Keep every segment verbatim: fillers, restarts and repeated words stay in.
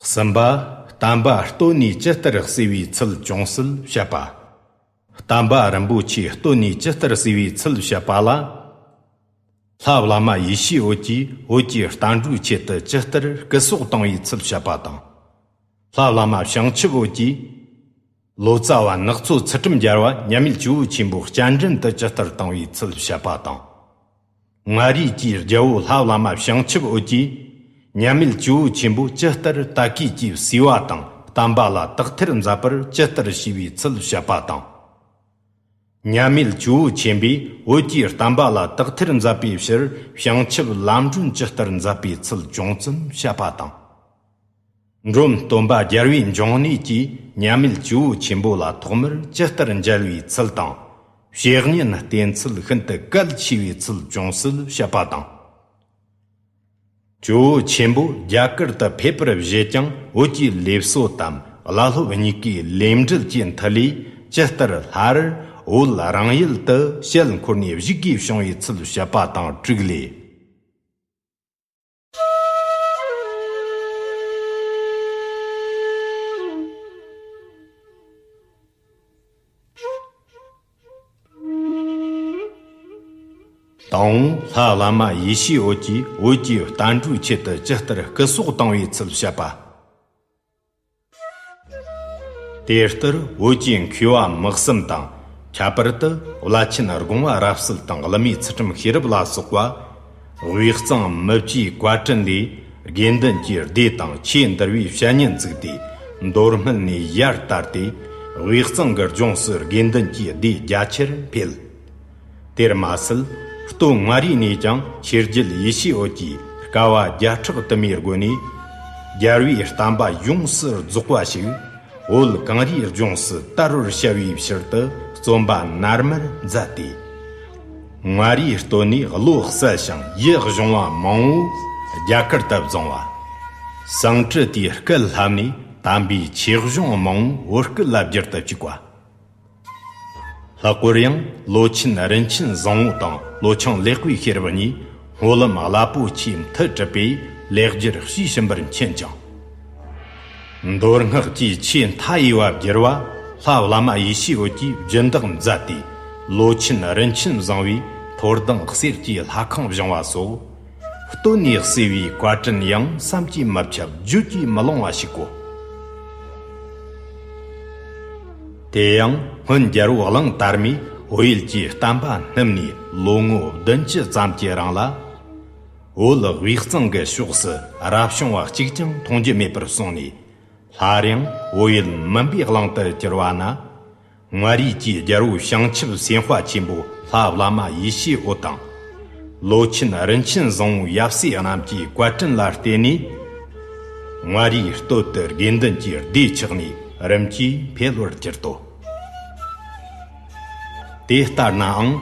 གསུམ་པ། བསྟན་པ་བསྟོད་ནས་ཇི་ལྟར་གསོས་པའི་ཚུལ་ཅུང་ཟད་བཤད་པ། བསྟན་པ་རིན་པོ་ཆེ་བསྟོད་ནས་ཇི་ལྟར་གསོས་པའི་ཚུལ་བཤད་པ་ལ། ལྷ་བླ་མ་ཡེ་ཤེས་འོད་ཀྱིས་བོད་ཀྱི་བསྟན་འགྲོའི་ཆེད་དུ་ཇི་ལྟར་སྐུ་སྲོག་བཏང་བའི་ཚུལ་བཤད་པ་དང་། ལྷ་བླ་མ་བྱང་ཆུབ་འོད་ཀྱིས། ལོ་ཙཱ་བ་ནག་ཚོ་ཚུལ་ཁྲིམས་རྒྱལ་བ་མཉམ་མེད་ཇོ་བོ་ཆེན་པོ་སྤྱན་འདྲེན་དུ་ཇི་ལྟར་བཏང་བའི་ཚུལ་བཤད་པ་དང་། མངའ་རིས་ཀྱི་རྒྱལ་པོ་ལྷ་བླ་མ་བྱང་ཆུབ་འོད་ཀྱིས། མཉམ་མེད་ཇོ་བོ་ཆེན་པོ་ཇི་ལྟར་ད་གོས་ཀྱིས་གསོས་པ་དང་བསྟན་པ་ལ་དག་ཐེར་མཛད་པར་ཇི་ལྟར་བྱས་པའི་ཚུལ་བཤད་པ་དང་། མཉམ་མེད་ཇོ་བོ་ཆེན་པོས་བོད་ཀྱི་བསྟན་པ་ལ་དག་ཐེར་མཛད་པའི་ཕྱིར་བྱང་ཆུབ་ལམ་སྒྲོན་ཇི་ལྟར་མཛད་པའི་ཚུལ་ཅུང་ཙམ་བཤད་པ་དང་། འབྲོམ་སྟོན་པ་རྒྱལ་བའི་འབྱུང་གནས་ཀྱིས་མཉམ་མེད་ཇོ་བོ་ཆེན་པོ་ལ་ཐོག་མར་ཇི་ལྟར་མཇལ་བའི་ཚུལ་དང་། བཤེས་གཉེན་བསྟེན་ཚུལ་ཤིན་ཏུ་གལ་ཆེ་བའི་ཚུལ་ཅུང་ཟད་བཤད་པ་དང་། ཇོ་བོ་ཆེན་པོ་རྒྱ་གར་དུ་ཕེབས་པར་བཞེད་ཀྱང་བོད་ཀྱི་ལེབ་སོ་དམ་བླ་སློབ་གཉིས་ཀའི་ལེབ་འབྲེལ་གྱི་མཐུ་ལས་ཇི་ལྟར་སླར་བོད་རང་ཡུལ་དུ་ཞལ་འཁོར་ནས་བཞུགས་དགོས་བྱུང་བའི་ཚུལ་བཤད་པ་དང་དྲུག་ལས། དང་པོ་ལྷ་བླ་མ་ཡེ་ཤེས་འོད་ཀྱིས་བོད་ཀྱི་བསྟན་འགྲོའི་ཆེད་དུ་ཇི་ལྟར་སྐུ་སྲོག་བཏང་བའི་ཚུལ་བཤད་པ། དེ་ལྟར་བོད་ཀྱི་མཁས་པ་མི་གསུམ་དང་། ཁྱད་པར་དུ་བླ་ཆེན་སྒོང་བ་རབ་གསལ་དང་གླུ་མེད་ཚུལ་ཁྲིམས་ཤེས་རབ་ལ་སོགས་པ། དབུས་གཙང་མི་བཅས་བཀའ་དྲིན་ལས་དགེ་འདུན་གྱི་སྡེ་དང་ཆོས་འདུལ་བའི་བཤེས་གཉེན་བཙུགས་ཏེ། མདོ་སྨད་ནས་ཡར་དར་ཏེ། དབུས་གཙང་གི་ལྗོངས་སུ་དགེ་འདུན་གྱི་སྡེ་རྒྱ་ཆེར་འཕེལ། དེར་མ་ཟད། སྟོད་མངའ་རིས་ནས་ཀྱང་ཆོས་རྒྱལ་ཡེ་ཤེས་འོད་ཀྱིས་དཀའ་བ་བརྒྱ་ཕྲག་དུ་མའི་སྒོ་ནས། རྒྱལ་བའི་བསྟན་པ་ཡོངས་སུ་རྫོགས་པ་ཞིག་བོད་གངས་རིའི་ལྗོངས་སུ་དར་བར་བྱ་བའི་ཕྱིར་དུ་བརྩོན་པ་ནར་མར་མཛད་དེ། མངའ་རིས་སྟོད་ནས་བློ་གསལ་ཞིང་ཡིད་གཞུང་བ་མང་བོ་རྒྱ་གར་དུ་བརྫངས་པ། སང་ཀྲི་ཏའི་སྐད་བསླབས་ནས་དམ་པའི་ཆོས་གཞུང་མང་བོ་བོད་སྐད་ལ་བསྒྱུར་དུ་བཅུག་པ། ལྷག་པར་ཡང་ལོ་ཆེན་རིན་ཆེན་བཟང་བོ་དང་ལོ་ཆུང་ལེགས་པའི་ཤེས་རབ་གཉིས་སྨོན་ལམ་རླབས་པོ་ཆེའི་མཐུ་གྲུབ་པས་ལེགས་སྒྱུར་དཔྱིས་ཕྱིན་པར་མཁྱེན་ཅིང་། མདོ་སྔགས་ཀྱི་ཆོས་མཐའ་ཡས་པ་བསྒྱུར་བ་ལྷ་བླ་མ་ཡེ་ཤེས་འོད་ཀྱིས་སྦྱིན་བདག་མཛད་དེ། ལོ་ཆེན་རིན་ཆེན་བཟང་བོས་མཐོ་ལྡིང་གསེར་གྱི་ལྷ་ཁང་བཞེངས་པ་སོགས། སྟོད་ནས་གསོས་པའི་བཀའ་དྲིན་ཡང་བསམ་གྱིས་མི་ཁྱབ་བརྗོད་ཀྱིས་མི་ལང་བ་ཞིག་གོ། དེ་ཡང་སྔོན་རྒྱལ་པོ་གླང་དར་མས་བོད་ཡུལ་གྱི་བསྟན་པ་བསྣུབས་ནས་ལོ་ངོ་བདུན་ཅུ་ཙམ་གྱི་རིང་ལ། བོད་དབུས་གཙང་གི་ཕྱོགས་སུ་རབ་བྱུང་བ་གཅིག་ཀྱང་མཐོང་རྒྱུ་མེད་པར་སོང་ནས། སླར་ཡང་བོད་ཡུལ་མུན་པའི་གླིང་དུ་གྱུར་བ་ན། མངའ་རིས་ཀྱི་རྒྱལ་པོ་བྱང་ཆུབ་སེམས་དཔའ་ཆེན་པོ་ལྷ་བླ་མ་ཡེ་ཤེས་འོད་དང་། ལོ་ཆེན་རིན་ཆེན་བཟང་བོ་ཡབ་སྲས་རྣམས་ཀྱི་བཀའ་དྲིན་ལ་བརྟེན་ནས། མངའ་རིས་སྟོད་དུ་དགེ་འདུན་གྱི་སྡེ་ཆགས་ནས་རིམ་གྱིས་འཕེལ་བར་གྱུར་ཏོ། དེ་ལྟར་ནའང་།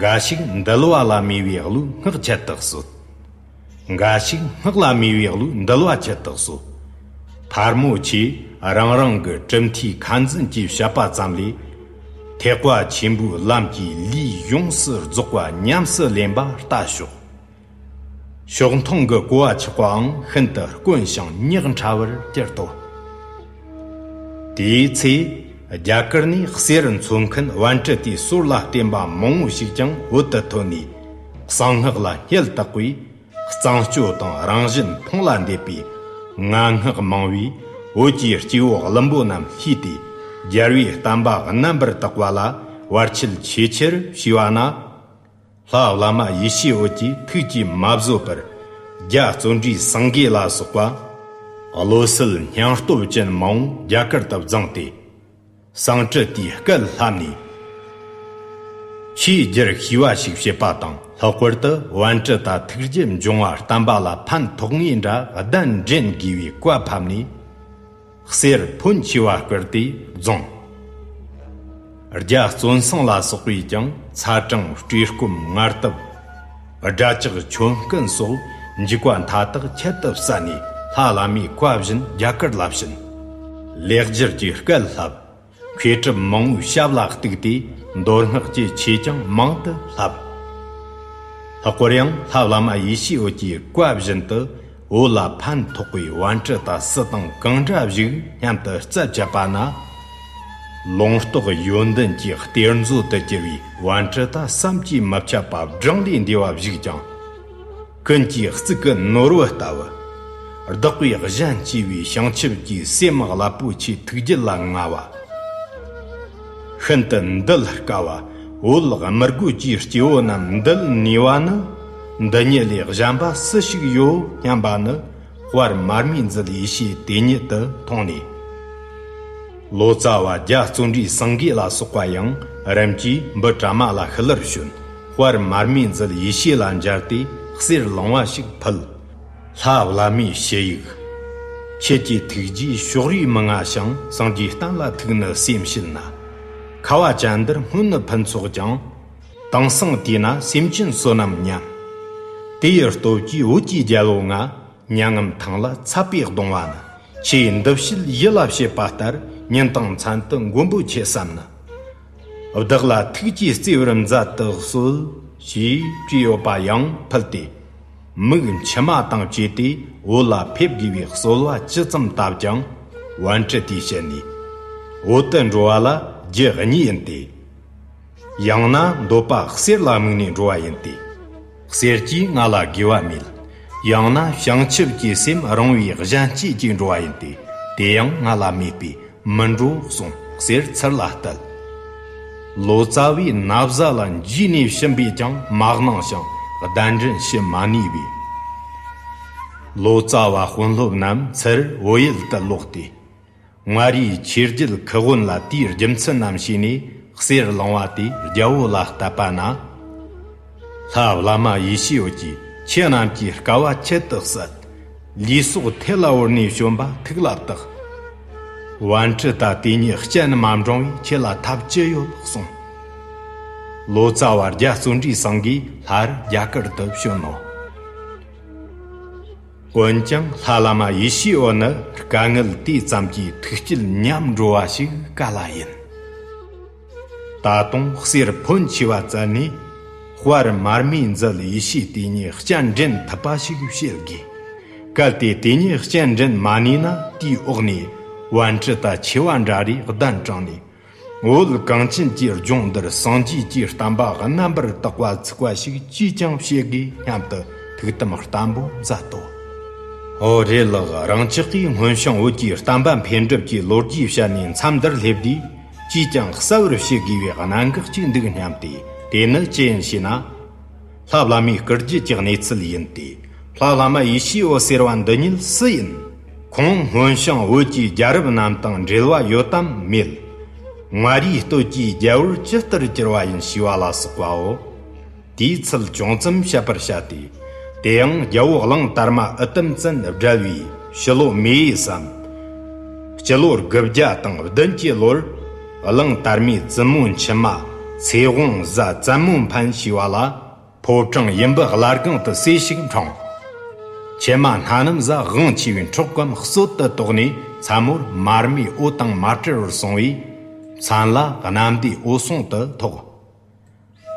འགའ་ཞིག་འདུལ་བ་ལ་མོས་པའི་བློས་སྔགས་ཆེད་དུ་གསོལ། འགའ་ཞིག་སྔགས་ལ་མོས་པའི་བློས་འདུལ་བ་ཆེད་དུ་གསོལ། ཕལ་མོ་ཆེས་རང་རང་གི་གྲུབ་མཐའི་ཁ་འཛིན་གྱིས་བཤད་པ་ཙམ་ལས། ཐེག་པ་ཆེན་པོའི་ལམ་གྱི་ལུས་ཡོངས་སུ་རྫོགས་པ་ཉམས་སུ་ལེན་པ་ལྟ་ཞོག། ཕྱོགས་མཐོང་གི་གོ་བ་ཆགས་པའང་ཤིན་ཏུ་དཀོན་ཞིང་ཉག་ཕྲ་བར་གྱུར་ཏོ། དེའི་ཚེ། རྒྱ་གར་ནས་གསེར་འཚོ་མཁན་པཎ་ཌི་ཏའི་སྲོལ་ལ་བརྟེན་པ་མང་བོ་ཞིག་ཀྱང་བོད་དུ་ཐོན་ནས། གསང་སྔགས་ལ་སྙད་བཏགས་པས། གཙང་སྐྱོ་དང་རང་བཞིན་ཕུང་ལ་འདེབས་པའི་ངན་སྔགས་མང་བས། བོད་ཀྱི་སྐྱེ་བོ་བླུན་པོ་རྣམས་ཤེས་ཏེ། རྒྱལ་བའི་བསྟན་པ་རྣམ་པར་དག་པ་ལ་བར་ཆད་ཆེས་ཆེར་བྱས་པ་ན། ལྷ་བླ་མ་ཡེ་ཤེས་འོད་ཀྱིས་ཐུགས་ཀྱིས་མ་བཟོད་པར། རྒྱ་བརྩོན་འགྲུས་སེང་གེ་ལ་སོགས་པ། བློ་གསལ་སྙིང་སྟོབས་ཅན་མང་བོ་རྒྱ་གར་དུ་བརྫངས་ཏེ། སང་ཀྲི་ཏའི་སྐད་བསླབས་ནས། ཆོས་བསྒྱུར་ཤེས་པ་ཞིག་བྱེད་པ་དང་། ལྷག་པར་དུ་པཎ་ཌི་ཏ་ཐུགས་རྗེ་འབྱུང་བ་བསྟན་པ་ལ་ཕན་ཐོགས་ངེས་འདྲ་གདན་འདྲེན་དགོས་པའི་བཀའ་ཕབ་ནས། གསེར་ཕོན་ཆེ་བ་བསྐུར་ཏེ་བརྫངས། རྒྱ་བཙོན་སྲུང་ལ་སོགས་པས་ཀྱང་ཚ་གྲང་བཀྲེས་སྐོམ་ངལ་དུབ། དགྲ་ཇག་ཆོམ་རྐུན་སོགས་འཇིགས་པ་མཐའ་དག་ཁྱད་དུ་བསད་ནས། ལྷ་བླ་མའི་བཀའ་བཞིན་རྒྱ་གར་ལ་ཕྱིན། ལེགས་སྒྱུར་གྱི་སྐད་བསླབས། མཁས་གྲུབ་མང་བོའི་ཞབས་ལ་གཏུགས་ཏེ། མདོ་སྔགས་ཀྱི་ཆོས་ཀྱང་མང་དུ་བསླབས། ལྷག་པར་ཡང་ལྷ་བླ་མ་ཡེ་ཤེས་འོད་ཀྱི་བཀའ་བཞིན་དུ། བོད་ལ་ཕན་ཐོགས་པའི་བན་ཁྲི་དང་སྲིད་དང་གང་འདྲ་བཞུགས་སྙམ་དུ་རྩད་བཅད་པ་ན། ལུང་རྟོགས་ཡོན་ཏན་གྱི་གཏེར་མཛོད་དུ་གྱུར་བའི་བན་ཁྲི་དང་བསམ་གྱིས་མི་ཁྱབ་པ་བགྲང་ལས་འདས་པ་བཞུགས་ཀྱང་། ཀུན་གྱིས་གཙུག་གི་ནོར་བུ་ལྟ་བུ། བདག་པོས་གཞན་གཅེས་པའི་བྱང་ཆུབ་ཀྱི་སེམས་རླབས་པོ་ཆེའི་ཐུགས་རྒྱུད་ལ་མངའ་བ། ཤིན་ཏུ་འདུལ་དཀའ་བ། བོད་དམུ་རྒོད་ཀྱི་སྐྱེ་བོ་རྣམས་འདུལ་ནུས་པ་ནི། འདི་ཉིད་ལས་གཞན་པ་སུ་ཞིག་ཡོད་སྙམ་པ་ནི། དཔལ་མར་མེ་མཛད་ཡེ་ཤེས་དེ་ཉིད་དུ་མཐོང་ནས། ལོ་ཙཱ་བ་རྒྱ་བརྩོན་འགྲུས་སེང་གེ་ལ་སོགས་པ་ཡང་རིམ་གྱིས་འབུ་དྲ་མ་ལ་ཤི་ལར་བྱོན། དཔལ་མར་མེ་མཛད་ཡེ་ཤེས་ལ་མཇལ་ཏེ་གསེར་ལུང་བ་ཞིག་ཕུལ། ལྷ་བླ་མའི་ཞུ་ཡིག་ཁྱེད་ཀྱི་ཐུགས་རྗེས་ཕྱོགས་རིས་མི་མངའ་ཞིང་། སངས་རྒྱས་བསྟན་ལ་ཐུགས་ནི་སེམས་བྱེད་ན། ཁ་བ་ཅན་འདིར་སྔོན་ནི་ཕུན་ཚོགས་ཀྱང་། དེང་སང་དུས་ན་སེམས་ཅན་བསོད་ནམས་ཉམས། དེ་ཡི་སྟོབས་ཀྱིས་བོད་ཀྱི་རྒྱལ་པོ་ང་། མྱ་ངམ་ཐང་ལ་ཚ་པས་གདུང་བ་ནི། ཁྱེད་འདི་ཕྱིར་ཡིད་ལ་བྱེད་པ་ལྟར། ཉིན་དང་མཚན་དུ་མགོན་པོ་ཁྱེད་བསམ་ན། བདག་ལ་ཐུགས་ཀྱིས་བརྩེ་བར་མཛད་དུ་གསོལ། ཞེས་བྲིས་ཡོད་པ་ཡང་ཕུལ་ཏེ། མིག་མཆི་མ་དང་བཅས་ཏེ་བོད་ལ་ཕེབས་དགོས་པའི་གསོལ་བ་ཇི་ཙམ་བཏབ་ཀྱང་། བན་ཁྲི་དེའི་ཞལ་ནས། བོད་དུ་འགྲོ་བ་ལ་རྒྱུ་གཉིས་ཡིན་ཏེ། ཡང་ན་འདོད་པ་གསེར་ལ་དམིགས་ནས་འགྲོ་བ་ཡིན་ཏེ། གསེར་གྱིས་ང་ལ་དགེ་བ་མེད། ཡང་ན་བྱང་ཆུབ་ཀྱི་སེམས་རིང་བའི་གཞན་གཅེས་ཀྱིས་འགྲོ་བ་ཡིན་ཏེ། དེ་ཡང་ང་ལ་མེད་པས་མི་འགྲོ་གསུངས། གསེར་ཚུར་ལ་གཏད། ལོ་ཙཱ་བས་ན་བཟའ་ལ་འཇུས་ནས་ཕྱིན་པས་ཀྱང་མ་གནང་ཞིང་གདན་འདྲེན་ཞུ་མ་ནུས་པས། ལོ་ཙཱ་བ་དཔོན་སློབ་རྣམས་ཚུར་བོད་ཡུལ་དུ་ལོག་སྟེ། མངའ་རིས་ཆོས་རྒྱལ་ཁུ་དབོན་ལ་དེའི་རྒྱུ་མཚན་རྣམས་ཞུས་ནས་གསེར་ལུང་བ་དེ་རྒྱལ་པོ་ལ་གཏད་པ་ན། ལྷ་བླ་མ་ཡེ་ཤེས་འོད་ཀྱིས་ཁྱེད་རྣམས་ཀྱི་དཀའ་བ་ཁྱད་དུ་བསད། ལུས་སྲོག་ཐལ་ལ་བོར་ནས་བྱོན་པ་ཐུགས་ལ་བཏགས། བན་ཁྲི་ད་དེ་ཉིད་སྤྱན་མ་འབྲང་བས་ཁྱེད་ལ་ཐབས་ཅི་ཡོད་གསུངས། ལོ་ཙཱ་བ་རྒྱ་བརྩོན་འགྲུས་སེང་གེས་སླར་རྒྱ་གར་དུ་བྱོན་ནོ། འོན་ཀྱང་ལྷ་བླ་མ་ཡེ་ཤེས་འོད་ནི་དཀའ་ངལ་དེ་ཙམ་གྱིས་ཐུགས་སྐྱིད་ཉམས་འགྲོ་བ་ཞིག་ག་ལ་ཡིན། ད་དུང་གསེར་ཕོན་ཆེ་བ་བཙལ་ནས་དཔལ་མར་མེ་མཛད་ཡེ་ཤེས་དེ་ཉིད་སྤྱན་འདྲེན་ཐུབ་པ་ཞིག་བྱེད་དགོས། གལ་ཏེ་དེ་ཉིད་སྤྱན་འདྲེན་མ་ནུས་ན། དེའི་འོག་ནས་བན་ཁྲི་ད་ཆེ་བ་འདྲ་རེ་གདན་དྲངས་ནས། བོད་གངས་ཅན་གྱི་ལྗོངས་འདིར་སངས་རྒྱས་ཀྱི་བསྟན་པ་རྣམ་པར་དག་པ་ཚུགས་པ་ཞིག་ཅིས་ཀྱང་བྱེད་དགོས་སྙམ་དུ་ཐུགས་དམ་བརྟན་པོ་མཛད་དོ། ཨོ་རེད་ལགས། རང་ཅག་གིས་སྔོན་བྱུང་བོད་ཀྱི་བསྟན་པ་འཕེལ་འགྲིབ་ཀྱི་ལོ་རྒྱུས་བཤད་ནས་མཚམས་འདིར་སླེབས་དུས། ཅིས་ཀྱང་གསལ་བར་བྱེད་དགོས་པའི་གནད་འགག་ཅིག་འདུག་སྙམ་སྟེ། དེ་ནི་ཅི་ཡིན་ཞེ་ན། ལྷ་བླ་མའི་སྐུ་རྒྱུད་ཀྱི་གནས་ཚུལ་ཡིན་ཏེ། ལྷ་བླ་མ་ཡེ་ཤེས་འོད་ཟེར་བ་འདི་ཉིད་སུ་ཡིན། ཁོང་སྔོན་བྱུང་བོད་ཀྱི་རྒྱལ་རབས་རྣམས་དང་འབྲེལ་བ་ཡོད་དམ་མེད། མངའ་རིས་སྟོད་ཀྱི་རྒྱལ་པོར་ཇི་ལྟར་གྱུར་བ་ཡིན་ཞེས་པ་ལ་སོགས་པའོ། དེའི་ཚུལ་ཅུང་ཙམ་བཤད་པར་བྱ་སྟེ། དེ་ཡང་རྒྱལ་པོ་གླང་དར་མ་ཨི་ཏམ་བཙན་བསྒྲལ་བའི་ཕྱི་ལོ་མེ་ཡི་བསམ། སྤྱི་ལོ་དགུ་བརྒྱ་དང་བདུན་གྱི་ལོར། གླང་དར་མའི་བཙུན་མོ་མཆི་མ་ཚེ་དབང་བཟའ་བཙན་མོ་འཕན་ཞེས་པ་ལ། ཕོ་བྲང་ཡུམ་བུ་བླ་སྒང་དུ་སྲས་ཤིག་འཁྲུངས། ཕྱི་མ་སྣ་ནམ་བཟའ་དབང་ཆེ་བའི་འཕྲོག་གམ་གསོད་དུ་དོགས་ནས་མཚན་མོར་མར་མེའི་འོད་དང་མ་བྲལ་བར་སོང་བས། མཚན་ལ་གནམ་བདེ་འོད་སྲུང་དུ་ཐོགས།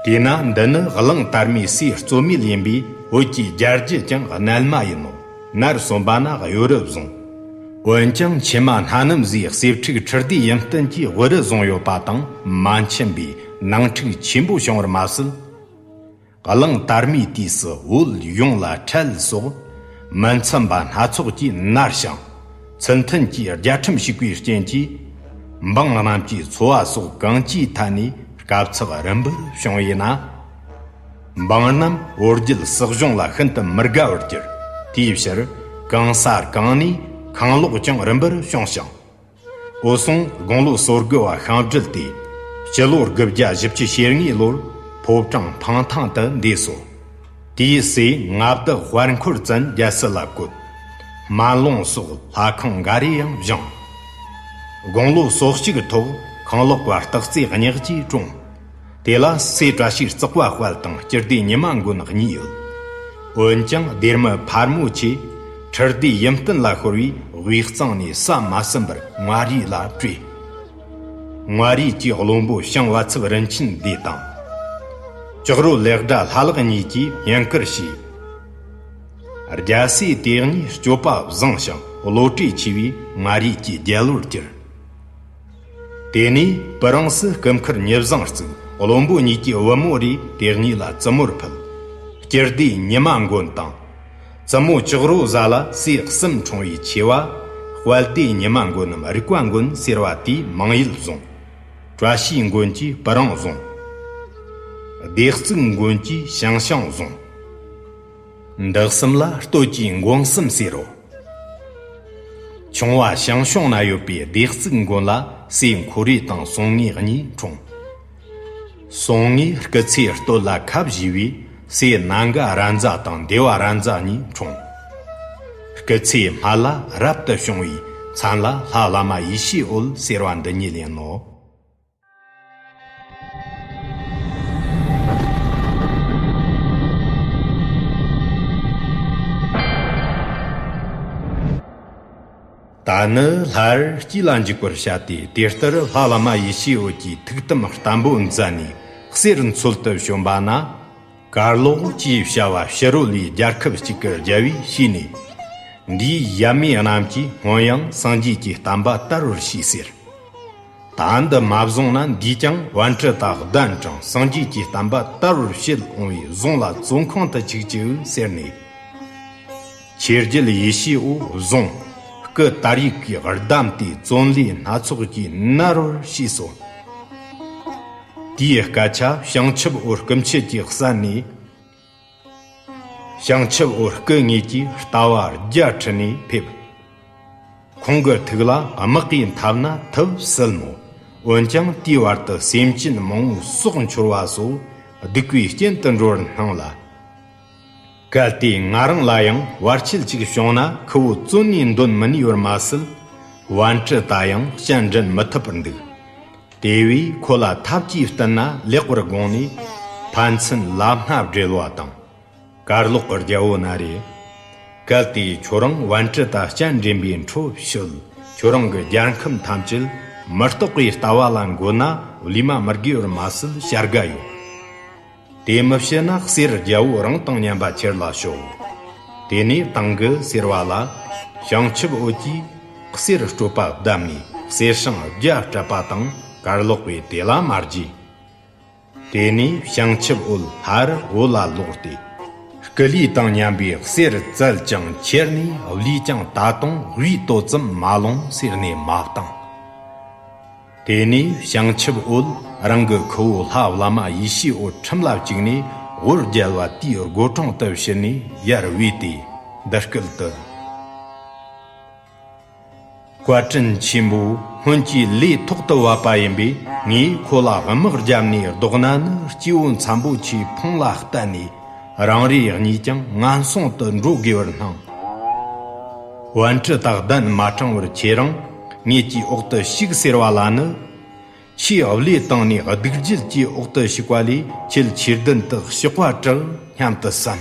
དེས་ན་འདི་ནི་གླང་དར་མའི་སྲས་གཙོ་མེད་ཡིན་པས། བོད་ཀྱི་རྒྱལ་རྒྱུད་ཀྱང་རྣལ་མ་ཡིན་ནོ། ནར་སོན་པ་ན་གཡོ་རུ་བཟུང་། འོན་ཀྱང་ཕྱི་མ་སྣ་ནམ་བཟའི་གསེར་ཕྲུག་ཁྲི་ལྡེ་ཡུམ་བརྟན་གྱིས་དབུ་རུ་བཟུང་ཡོད་པ་དང་མ་འཆམ་པའི་ནང་འཁྲུག་ཆེན་པོ་བྱུང་བར་མ་ཟད། གླང་དར་མའི་དུས་སུ་བོད་ཡོངས་ལ་ཁྲལ་སོགས་མི་འཚམ་པ་སྣ་ཚོགས་ཀྱིས་མནར་ཞིང་། ཚུལ་མཐུན་གྱི་རྒྱལ་ཁྲིམས་ཞིག་པའི་རྐྱེན་གྱིས། འབངས་རྣམས་ཀྱི་འཚོ་བ་སོགས་གང་ཅིའི་ཐད་ནས་དཀའ་ཚེགས་རིམ་པར་བྱུང་བས་ན། འབངས་རྣམས་བོད་རྒྱལ་སྲིད་གཞུང་ལ་ཤིན་ཏུ་མི་དགའ་བར་གྱུར། དེའི་ཕྱིར་གང་ས་གང་ནས་ཁང་ལོག་ཀྱང་རིམ་པར་བྱུང་ཞིང་། འོད་སྲུང་དགུང་ལོ་སོ་དགུ་བ་ཤིང་བྲུལ་ཏེ། སྤྱི་ལོ་དགུ་བརྒྱ་བཞི་བཅུ་ཞེ་ལྔའི་ལོར་ཕོ་བྲང་འཕང་ཐང་དུ་འདས་སོ། དེའི་སྲས་མངའ་བདག་དཔལ་འཁོར་བཙན་རྒྱལ་སྲིད་ལ་བཀོད། སྨན་ལུང་སོགས་ལྷ་ཁང་འགའ་རེ་ཡང་བཞེངས། དགུང་ལོ་སོ་གཅིག་གི་ཐོག་ཁང་ལོག་པ་སྟག་རྩེ་གཉགས་ཀྱིས་བཀྲོངས། དེ་ལ་སྲས་བཀྲ་ཤིས་རྩེག་པ་དཔལ་དང་སྤྱི་ལྡེ་ཉི་མ་མགོན་གཉིས་ཡོད། འོན་ཀྱང་སྡེར་མི་ཕལ་མོ་ཆེ་ཁྲི་ལྡེ་ཡུམ་བརྟན་ལ་ཤོར་བས་དབུས་གཙང་ནས་ས་མ་ཟིན་པར་མངའ་རིས་ལ་བྲོས། མངའ་རིས་ཀྱི་བློན་པོ་ཞང་བ་ཚབ་རིན་ཆེན་སྡེ་དང་། ལྕགས་རོ་ལེགས་སྒྲ་ལྷ་ལག་གཉིས་ཀྱིས་བསྙེན་བཀུར་བྱས། རྒྱལ་སྲས་དེ་གཉིས་སྤྱོད་པ་བཟང་ཞིང་བློ་གྲོས་ཆེ་བས་མངའ་རིས་ཀྱི་རྒྱལ་པོར་གྱུར། དེ་ནས་སྤུ་རངས་སུ་སྐུ་མཁར་ཉི་བཟང་བཙུགས། བློན་པོ་གཉིས་ཀྱི་བུ་མོ་རེ་དེ་གཉིས་ལ་བཙུན་མོར་ཕུལ། སྤྱི་སྡེ་ཉི་མ་མགོན་དང་། བཙུན་མོ་ལྕགས་རོ་བཟའ་ལ་སྲས་གསུམ་འཁྲུངས་པའི་ཆེ་བ། དཔལ་ལྡེ་ཉི་མ་མགོན་ནམ་རིག་པ་མགོན་ཟེར་བ་དེས་མང་ཡུལ་བཟུང་། བཀྲ་ཤིས་མགོན་གྱིས་སྤུ་རངས་བཟུང་། བདེ་གཙུག་མགོན་གྱིས་ཞང་ཞུང་བཟུང་། འདི་གསུམ་ལ་སྟོད་ཀྱི་མགོན་གསུམ་ཟེར་རོ། ཆུང་བ་ཞང་ཞུང་ན་ཡོད་པའི་བདེ་གཙུག་མགོན་ལ་སྲས་འཁོར་རས་དང་ཟོང་ངེ་གཉིས་འཁྲུངས། ཟོང་ངེ་སྐུ་ཚེ་སྟོད་ལ་ཁ་བཞེས་པས་སྲས་ནང་ག་ར་མཛའ་དང་བདེ་བ་ར་མཛའ་གཉིས་འཁྲུངས། སྐུ་ཚེ་སྨད་ལ་རབ་ཏུ་བྱུང་བའི་མཚན་ལ་ལྷ་བླ་མ་ཡེ་ཤེས་འོད་ཟེར་བ་འདི་ཉིད་ཡིན་ནོ། ད་ནི་སླར་དཀྱིལ་ལ་འཇུག་པར་བྱ་སྟེ། དེ་ལྟར་ལྷ་བླ་མ་ཡེ་ཤེས་འོད་ཀྱིས་ཐུགས་དམ་བརྟན་པོ་མཛད་ནས་གསེར་མཚོལ་དུ་བྱོན་པ་ན། གར་ལོག་ཅེས་བྱ་བ་ཕྱི་རོལ་ལས་རྒྱལ་ཁབ་གཅིག་གི་རྒྱལ་པོས་ཤེས་ནས། འདིའི་ཡབ་མེས་རྣམས་ཀྱིས་སྔོན་ཡང་སངས་རྒྱས་ཀྱི་བསྟན་པ་དར་བར་བྱོས་ཟེར། ད་འདི་མ་བཟུང་ན་འདིས་ཀྱང་པཎྜི་ཏ་གདན་དྲངས་སངས་རྒྱས་ཀྱི་བསྟན་པ་དར་བར་བྱེད་འོང་བས་བཟུང་ལ་བཙོན་ཁང་དུ་བཅུག་ཅིག་ཟེར་ནས། ཆོས་རྒྱལ་ཡེ་ཤེས་འོད་བཟུང་སྐུ་དར་ཡུག་གིས་བསྡམས་ཏེ་བཙོན་ལས་སྣ་ཚོགས་ཀྱིས་མནར་བར་བྱས་སོ། དེའི་སྐད་ཆ་བྱང་ཆུབ་འོད་སྐུ་མཆེད་ཀྱིས་གསན་ནས། བྱང་ཆུབ་འོད་སྐུ་ངེད་ཀྱིས་ལྟ་བ་བརྒྱ་ཁྲིད་ནས་ཕེབས། ཁོང་གི་ཐུགས་ལ་དམག་གིས་འཐབ་ན་ཐུབ་སྲིད་མོད། འོན་ཀྱང་དེའི་བར་དུ་སེམས་ཅན་མང་བོའི་སྲོག་འཆོར་བ་སོགས་སྡིག་པའི་རྐྱེན་དུ་འགྲོ་བར་སྣང་ལ། གལ་ཏེ་ང་རང་ལ་ཡང་བར་ཆད་ཅིག་བྱུང་ན་ཁུ་བོ་བཙོན་ནས་འདོན་མི་ནུས་པར་མ་ཟད། པཎྜི་ཏ་ཡང་སྤྱན་འདྲེན་མི་ཐུབ་པར་འདུག། དེ་བས་ཁོ་ལ་ཐབས་ཀྱིས་བསྟུན་ན་ལེགས་པར་དགོངས་ནས་ཕན་ཚུན་ལམ་སྣ་བསྒྲིལ་བ་དང་། གར་ལོག་གི་རྒྱལ་པོ་ན་རེ། གལ་ཏེ་ཁྱོད་རང་པཎྜི་ཏ་སྤྱན་འདྲེན་པའི་འཕྲོ་བཤོལ། ཁྱོད་རང་གི་རྒྱལ་ཁམས་ཐམས་ཅད་མི་རྟག་པའི་ལྟ་བ་ལ་འགོད་ན་བློས་མ་མི་དགོས་པར་མ་ཟད་བྱ་དགའ་ཡོད། དེ་མི་བྱེད་ན་གསེར་རྒྱལ་པོ་རང་དང་མཉམ་པ་ཁྱེར་ལ་ཤོག། དེ་ནས་བཏང་གི་ཟེར་བ་ལ། བྱང་ཆུབ་འོད་ཀྱིས་གསེར་སྤྲོད་པ་བསྡམས་ནས་གསེར་ཤིང་བརྒྱ་སྤྲད་པ་དང་། གར་ལོག་པས་དེ་ལ་མ་བརྗེད། དེ་ནས་བྱང་ཆུབ་འོད་སླར་བོད་ལ་ལོག་སྟེ། སྐུ་ལུས་དང་མཉམ་པའི་གསེར་བཙལ་ཀྱང་ཁྱེར་ནས་བློས་ཀྱང་ད་དུང་དབུས་ཏོ་ཙམ་མ་ལོངས་ཟེར་ནས་མ་བཏང་། དེ་ནས་བྱང་ཆུབ་འོད་རང་གི་ཁུ་བོ་ལྷ་བླ་མ་ཡེ་ཤེས་འོད་ཁྲིམས་ལ་བཅུག་ནས་བོད་རྒྱལ་བ་དེའི་སྒོ་འཕྲང་དུ་ཕྱིན་ནས་ཡར་བོས་ཏེ་འདི་སྐད་དུ། བཀའ་དྲིན་ཆེན་པོ། སྔོན་གྱི་ལས་ཐོག་ཏུ་བབས་པ་ཡིན་པས་ངས་ཁོ་ལ་དམག་བརྒྱབ་ནས་བཟློག་ན་ནི་སྐྱེ་བོ་འཚམ་པོ་ཆེའི་ཕུང་ལ་གཏད་ནས་རང་རེ་གཉིས་ཀྱང་ངན་སོང་དུ་འགྲོ་དགོས་པར་སྣང་། པཎྜི་ཏ་གདན་མ་དྲངས་པར་ཁྱེད་རང་ངེད་ཀྱི་འོག་ཏུ་ཞུགས་ཟེར་བ་ལ་ནི། ཆེས་བློས་བཏང་ནས་སྡིག་བགྱིད་ཀྱི་འོག་ཏུ་ཞུགས་པ་ལས་ཁྱེད་ཆོས་ལྡན་དུ་གཤེགས་པ་དྲག་སྙམ་དུ་བསམ།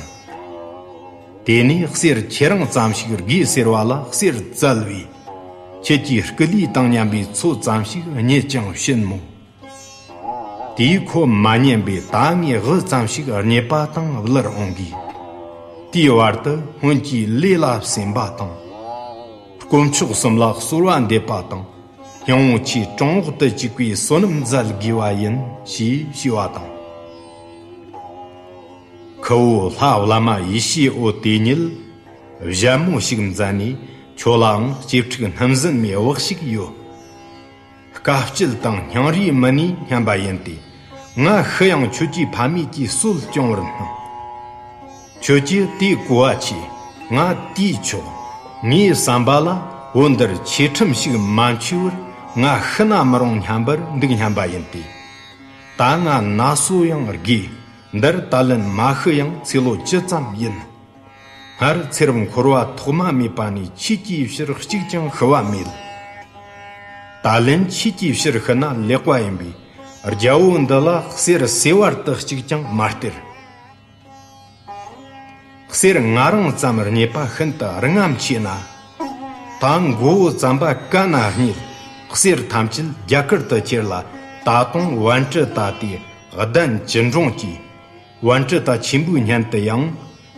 དེ་ནས་གསེར་ཁྱེད་རང་ཙམ་ཞིག་དགོས་ཟེར་བ་ལ་གསེར་བཙལ་བས། ཁྱེད་ཀྱི་སྐུ་ལུས་དང་མཉམ་པའི་མཚོ་ཙམ་ཞིག་རྙེད་ཀྱང་ཕྱིན་མོད། དེས་ཁོ་མ་ཉན་པས་ད་ངས་དབུ་ཙམ་ཞིག་རྙེད་པ་དང་བླར་འོང་གིས། དེའི་བར་དུ་སྔོན་གྱི་ལས་ལ་སེམས་པ་དང་། དཀོན་མཆོག་གསུམ་ལ་གསོལ་བ་འདེབས་པ་དང་། སྙིང་པོ་ཆེའི་གྲོང་འོག་ཏུ་བཅུག་པའི་བསོད་ནམས་མཛད་དགོས་པ་ཡིན་ཞེས་ཞུས་པ་དང་། ཁུ་བོ་ལྷ་བླ་མ་ཡེ་ཤེས་འོད་དེ་ཉིད་ཞལ་མོ་ཞིག་མཛད་ནས། ཁྱོད་ལའང་གཅེས་ཕྲུག་སྣུམ་ཟིན་མའི་བག་ཞིག་ཡོད། དཀའ་སྤྱད་དང་སྙིང་རུས་མི་ནུས་སྙམ་པ་ཡིན་ཏེ། ང་ཤི་ཡང་ཁྱོད་ཀྱི་ཕ་མེས་ཀྱི་སྲོལ་སྐྱོང་བར་སྣང་། ཁྱོད་ཀྱིས་དེའི་གོ་བ་ཆོད། ང་དེས་ཆོག། ངའི་བསམ་པ་ལ་བོད་འདིར་ཆོས་ཁྲིམས་ཤིག་མ་འཆུས་པར་ང་ཤི་ན་མི་རུང་སྙམ་པར་འདུག་སྙམ་པ་ཡིན་ཏེ། ད་ང་ན་སོ་ཡང་རྒས། འདིར་ད་ལན་མ་ཤི་ཡང་ཚེ་ལོ་ཅི་ཙམ་ཡིན། སྔར་ཚེ་རབས་འཁོར་བ་ཐོག་མ་མེད་པ་ནས་ཁྱེད་ཀྱི་ཕྱིར་གཅིག་ཀྱང་ཤི་བ་མེད། ད་ལན་ཁྱེད་ཀྱི་ཕྱིར་ཤི་ན་ལེགས་པ་ཡིན་པས། རྒྱལ་པོ་འདི་ལ་གསེར་ཟེར་བར་དུ་གཅིག་ཀྱང་མ་སྟེར། གསེར་ང་རང་ཙམ་རྙེད་པ་ཤིན་ཏུ་རྔམ་ཆེ་ན། ད་མགོ་བོ་ཙམ་པ་གན་ན་རྙེད། གསེར་ཐམས་ཅད་རྒྱ་གར་དུ་ཁྱེར་ལ། ད་དུང་པཎྜི་ཏ་དེ་གདན་ཅི་འདྲོངས་ཀྱིས། པཎྜི་ཏ་ཆེན་པོའི་སྙན་དུ་ཡང་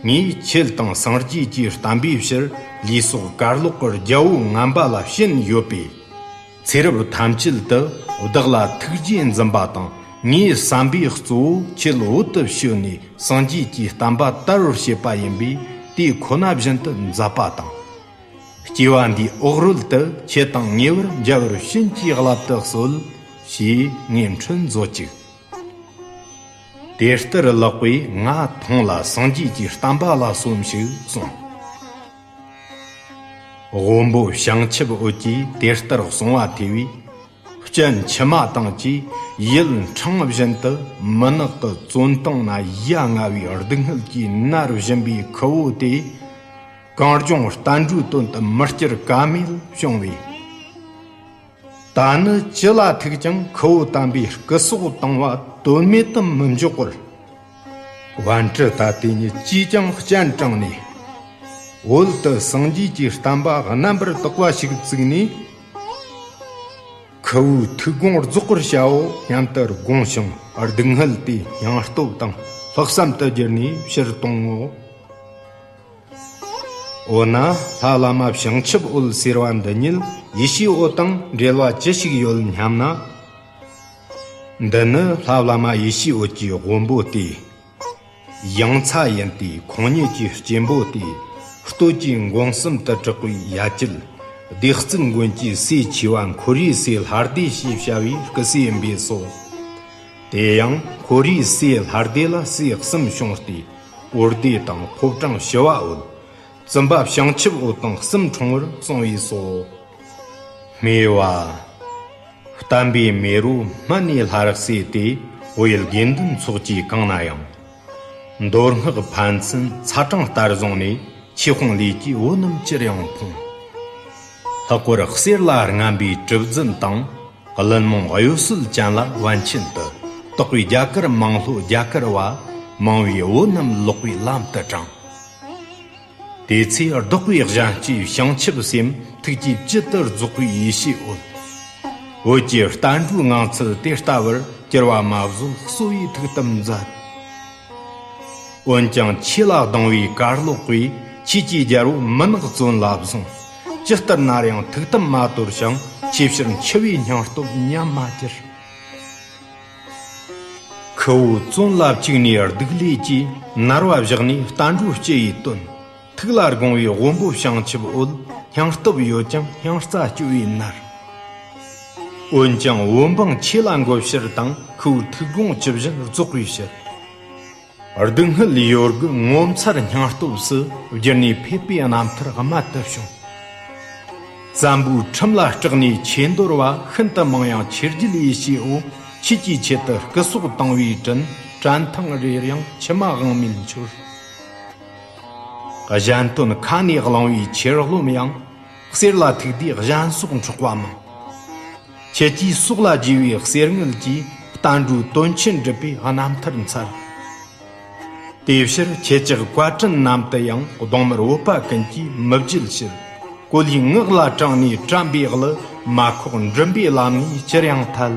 ངས་ཁྱེད་དང་སངས་རྒྱས་ཀྱི་བསྟན་པའི་ཕྱིར་ལུས་སྲོག་གར་ལོག་གི་རྒྱལ་པོ་ངན་པ་ལ་བྱིན་ཡོད་པས། ཚེ་རབས་ཐམས་ཅད་དུ་བདག་ལ་ཐུགས་རྗེས་འཛིན་པ་དང་ངའི་བསམ་པའི་གཙོ་བོ་ཁྱེད་འོད་དུ་བྱོན་ནས་སངས་རྒྱས་ཀྱི་བསྟན་པ་དར་བར་བྱེད་པ་ཡིན་པས། དེ་ཁོ་ན་བཞིན་དུ་མཛད་པ་དང་། སྐྱེ་བ་འདིའི་འོག་རོལ་དུ་ཁྱེད་དང་ཉེ་བར་མཇལ་བར་བྱིན་གྱིས་བརླབ་ཏུ་གསོལ། ཞེས་ངས་འཕྲིན་མཛོད་ཅིག། དེ་ལྟར་ལགས་པས་ང་ཐོངས་ལ་སངས་རྒྱས་ཀྱི་བསྟན་པ་ལ་སོམས་ཤིག་གསུངས། དབོན་པོ་བྱང་ཆུབ་འོད་ཀྱིས་དེ་ལྟར་གསུང་བ་ཐོས་པས། སྤྱན་མཆི་མ་དང་བཅས་ཡིད་འཕྲེང་བཞིན་དུ་མུན་ནག་གི་བཙོན་དང་ན་ཡ་ང་བའི་སྡུག་བསྔལ་གྱིས་མནར་བཞིན་པའི་ཁུ་བོ་དེ། གངས་ལྗོངས་བསྟན་འགྲོའི་དོན་དུ་མི་སྐྱུར་ཀ་མེད་བྱུང་བས། ད་ནི་ཅི་ལ་ཐུག་ཀྱང་ཁུ་བོ་དམ་པའི་སྐུ་སྲོག་བཏང་བ་དོན་མེད་དུ་མི་འཇོག་པར། བན་དྲུ་ད་དེ་ཉིད་ཅིས་ཀྱང་སྤྱན་དྲངས་ནས། བོད་དུ་སངས་རྒྱས་ཀྱི་བསྟན་པ་རྣམ་པར་དག་པ་ཞིག་བཙུགས་ནས། ཁུ་བོའི་ཐུགས་དགོངས་རྫོགས་པར་བྱའོ་སྙམ་དུ་དགོངས་ཤིང་སྡུག་བསྔལ་དེ་སྙིང་སྟོབས་དང་ལྷག་བསམ་དུ་གྱུར་ནས་ཕྱིར་གཏོང་ངོ་། འོ་ན་ལྷ་བླ་མ་བྱང་ཆུབ་འོད་ཟེར་བ་འདི་ཉིད་ཡེ་ཤེས་འོད་དང་འབྲེལ་བ་ཅི་ཞིག་ཡོད་སྙམ་ན། འདི་ནི་ལྷ་བླ་མ་ཡེ་ཤེས་འོད་ཀྱི་དབོན་པོ་སྟེ། ཡང་ཚ་ཡིན་ཏེ་ཁོང་ཉིད་ཀྱི་གཅེན་པོ་སྟེ། སྟོད་ཀྱི་མགོན་གསུམ་དུ་གྲགས་པའི་ཡ་གྱལ། སྡེ་བཙུན་མགོན་གྱི་སྲས་ཆེ་བ་འཁོར་བའི་སྲས་ལྷ་སྡེ་ཞེས་བྱ་བའི་སྐུ་སྲས་ཡིན་པས་སོ། དེ་ཡང་འཁོར་བའི་སྲས་ལྷ་སྡེ་ལ་སྲས་གསུམ་བྱུང་སྟེ། འོད་སྡེ་དང་ཕོ་བྲང་ཞི་བ་འོད། བཙུན་པ་བྱང་ཆུབ་འོད་དང་གསུམ་འཁྲུངས་པར་གསུངས་པས་སོ། སྨྲས་པ། བསྟན་པའི་མེ་རོ་སྨད་ནས་ལྷར་གསོས་ཏེ། བོད་ཡུལ་དགེ་འདུན་ཚོགས་ཀྱིས་གང་ན་ཡང་། མདོ་སྔགས་ཕན་ཚུན་ཚ་གྲང་ལྟར་བཟུང་ནས། ཆོས་དཔུང་ལས་ཀྱི་བོད་རྣམས་ཅིར་ཡང་ཕོངས། ལྷག་པར་གསེར་ལ་རྔམ་པའི་གྲུ་འཛིན་དང་། གླུད་མོང་གཡོ་ཟོལ་ཅན་ལ་བན་ཆེན་དུ། གཏོགས་པའི་རྒྱ་གར་མང་ལྷོ་རྒྱ་གར་བ། མང་བའི་བོད་རྣམས་ལོག་པའི་ལམ་དུ་དྲངས། དེ་ཚེ་བདག་པོའི་གཞན་གཅེས་བྱང་ཆུབ་སེམས། ཐུགས་ཀྱི་བཅུད་དུ་རྫོགས་པའི་ཡེ་ཤེས་འོད། བོད་ཀྱི་བསྟན་འགྲོའི་ངང་ཚུལ་དེ་ལྟ་བུར། གྱུར་པ་མ་བཟོད་གསོ་བའི་ཐུགས་དམ་མཛད། འོན་ཀྱང་ཆོས་ལ་སྡང་བའི་གར་ལོག་པས། ཆོས་ཀྱི་རྒྱལ་པོ་མུན་ནག་བཙོན་ལ་བཟུང་། ཇི་ལྟར་ན་རེ་ཡང་ཐུགས་དམ་མ་དོར་ཞིང་། ཆོས་ཕྱིར་འཆི་བའི་སྙིང་སྟོབས་ཉམས་མ་གྱུར། ཁུ་བོ་བཙོན་ལ་བཅུག་ནས་སྡུག་ལས་ཀྱིས། མནར་བ་བཞག་ནས་བསྟན་འགྲོ་སྤྱི་ཡི་དོན། ཐུགས་ལ་དགོངས་པའི་དབོན་པོ་བྱང་ཆུབ་འོད། སྙིང་སྟོབས་ཡོད་ཀྱང་སྙིང་རྩ་སྐྱོ་བས་མནར། འོན་ཀྱང་བོད་འབངས་ཆོས་ལ་འགོད་ཕྱིར་དང་། ཁུ་བོའི་ཐུགས་དགོངས་ཇི་བཞིན་རྫོགས་པའི་ཕྱིར། སྡུག་བསྔལ་ཡོད་རྒུ་ངོ་མཚར་སྙིང་སྟོབས་སུ། བསྒྱུར་ནས་ཕེབས་པའི་རྣམ་ཐར་རྨད་དུ་བྱུང་། བཙན་པོའི་ཁྲིམས་ལ་སྐྲག་ནས་ཆོས་འདོར་བ། ཤིན་ཏུ་མང་ཡང་ཆོས་བརྒྱུད་ཡེ་ཤེས་འོད། ཆོས་ཀྱི་ཆེད་དུ་སྐུ་སྲོག་བཏང་བའི་དྲིན། བཀྲན་ཐང་རེར་ཡང་མཆི་མ་དབང་མེད་འཆོར། གཞན་དོན་ཁ་ནས་བླངས་པའི་ཆོས་སློབ་ཡང་། གསེར་ལ་ཐུག་དུས་གཞན་སྲོག་འཕྲོག་པ་མང་། ཁྱེད་ཀྱིས་སྲོག་ལ་བརྗེས་པའི་གསེར་དངུལ་གྱིས། བསྟན་འགྲོའི་དོན་ཆེན་སྒྲུབ་པའི་རྣམ་ཐར་འཚལ། དེ་ཕྱིར་ཁྱེད་ཅག་བཀའ་དྲིན་ནམ་དུ་ཡང་། གདོང་དམར་བོད་པ་ཀུན་གྱིས་མི་བརྗེད་ཕྱིར། གོ་ལའི་ངག་ལ་དྲངས་ནས་བཀྲམ་པའི་གླུ། མ་ཁོག་འགྲིམ་པའི་ལམ་ངོས་ཅིར་ཡང་ཐལ།